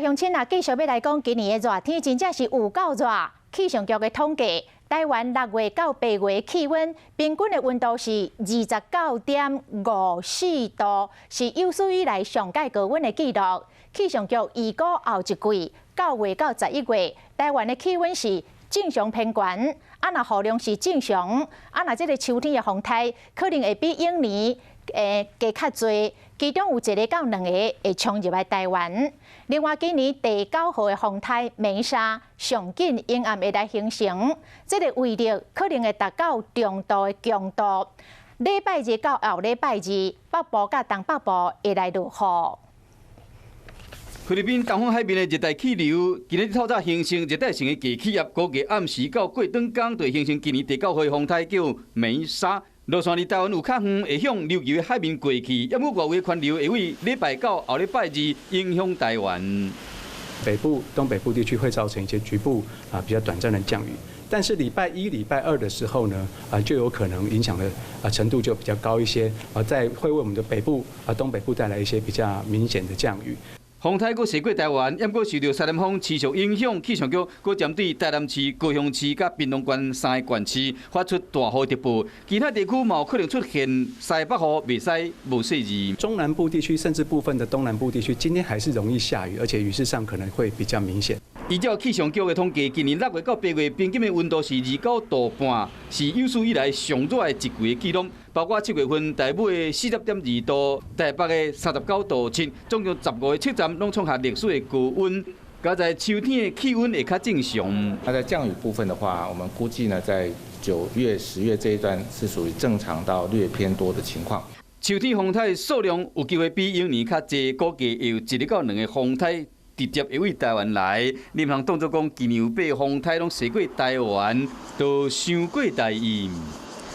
鄉親啊，繼續欲來講，今年的熱天真正是有夠熱。氣象局的統計，台灣6月到8月氣溫平均的溫度是29.54度，是有史以來上蓋高溫的紀錄。氣象局預估後一季9月到11月，台灣的氣溫是正常偏懸，啊若雨量是正常，啊若這个秋天的風颱可能會比往年會加較濟，其中有一个到兩个會衝入來台灣。另外，今年第九號的風颱梅沙上緊陰暗會來形成，這个威力可能會達到中度的強度。禮拜日到後禮拜二，北部佮東北部會來落雨。菲律賓東方海面的熱帶氣流，今日透早形成熱帶性的低氣壓，估計暗時到過轉工就會形成今年第九號的風颱，叫梅沙。路線離台灣有較遠，會向琉球的海面過去。不過外圍環流會為禮拜到後禮拜二影響台灣。北部、東北部地區會造成一些局部啊比較短暫的降雨，但是禮拜一、禮拜二的時候呢，啊就有可能影響的啊程度就比較高一些，啊在會為我們的北部啊東北部帶來一些比較明顯的降雨。風颱閣駛過台灣，毋過受著西南風持續影響，氣象局閣針對台南市、高雄市佮屏東縣三个縣市發出大雨特報，其他地區嘛有可能出現西北雨，袂使無細膩。中南部地區甚至部分的東南部地區，今天還是容易下雨，而且雨勢上可能會比較明顯。依照氣象局的統計，今年6月到8月平均的溫度是29度半，是有史以來上熱的一季的紀錄。包括7月份台尾的40.2度，台北的39.7度，總共15個測站攏創下歷史的高溫。加在秋天的氣溫會較正常。那在降雨部分的話，我們估計呢，在9月、10月這一段是屬於正常到略偏多的情況。秋天風颱數量有機會比往年較濟，估計會有一個到兩个風颱直接會對台灣來。林航當作講，今年有八个風颱攏駛過台灣，都傷過大意。